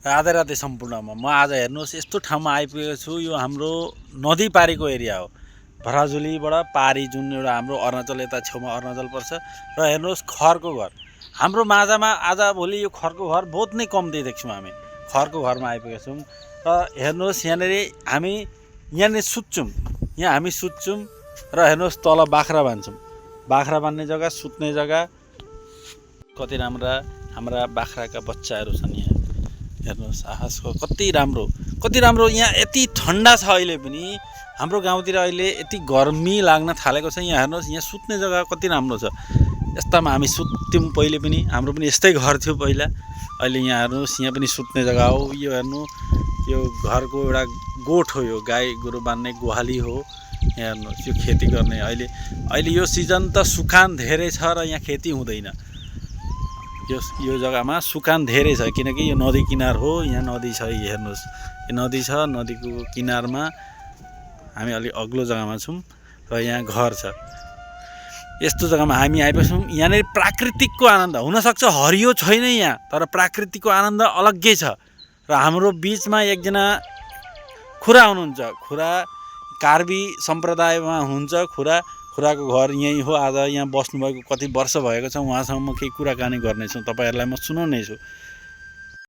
राधे राधे सम्पूर्णमा म आज हेर्नुहोस् यस्तो ठाउँमा आइपुगेको छु। यो हाम्रो नदी पारीको एरिया हो। भराजुलीबाट पारी जुन एउटा हाम्रो अरुणाचल यता छेउमा अरुणाचल पर्छ। र हेर्नुहोस् खरको घर हाम्रो माझामा आजभोलि यो खरको घर बहुत नै कम देख्छौँ। हामी खरको घरमा आइपुगेका छौँ। र हेर्नुहोस् यहाँनिर हामी यहाँनिर सुत्छौँ। यहाँ हामी सुत्छौँ र हेर्नुहोस् तल बाख्रा बाँध्छौँ। बाख्रा बाँध्ने जग्गा, सुत्ने जग्गा कति हाम्रा बाख्राका बच्चाहरू छन्। यहाँ हेर्नुहोस् आकाशको कति राम्रो। यहाँ यति ठन्डा छ अहिले पनि। हाम्रो गाउँतिर अहिले यति गर्मी लाग्न थालेको छ। यहाँ हेर्नुहोस् यहाँ सुत्ने जग्गा कति राम्रो छ। यस्तामा हामी सुत्थ्यौँ पहिले पनि। हाम्रो पनि यस्तै घर थियो पहिला। अहिले यहाँ हेर्नुहोस् यहाँ पनि सुत्ने जग्गा हो। यो हेर्नु यो घरको एउटा गोठ हो। यो गाई गोरु बान्ने गोहाली हो। यहाँ हेर्नुहोस् यो खेती गर्ने अहिले यो सिजन त सुकान धेरै छ र यहाँ खेती हुँदैन। यो जग्गामा सुकान धेरै छ किनकि यो नदी किनार हो। यहाँ नदी छ। हेर्नुहोस् यो नदी छ। नदीको किनारमा हामी अलि अग्लो जग्गामा छौँ र यहाँ घर छ। यस्तो जग्गामा हामी आएपछि यहाँनिर प्राकृतिकको आनन्द हुनसक्छ। हरियो छैन यहाँ, तर प्राकृतिकको आनन्द अलग्गै छ। र हाम्रो बिचमा एकजना खुरा हुनुहुन्छ। खुरा कार्बी सम्प्रदायमा हुन्छ। खुराको घर यहीँ हो। आज यहाँ बस्नुभएको कति वर्ष भएको छ। उहाँसँग म केही कुराकानी गर्नेछु, तपाईँहरूलाई म सुनाउनेछु।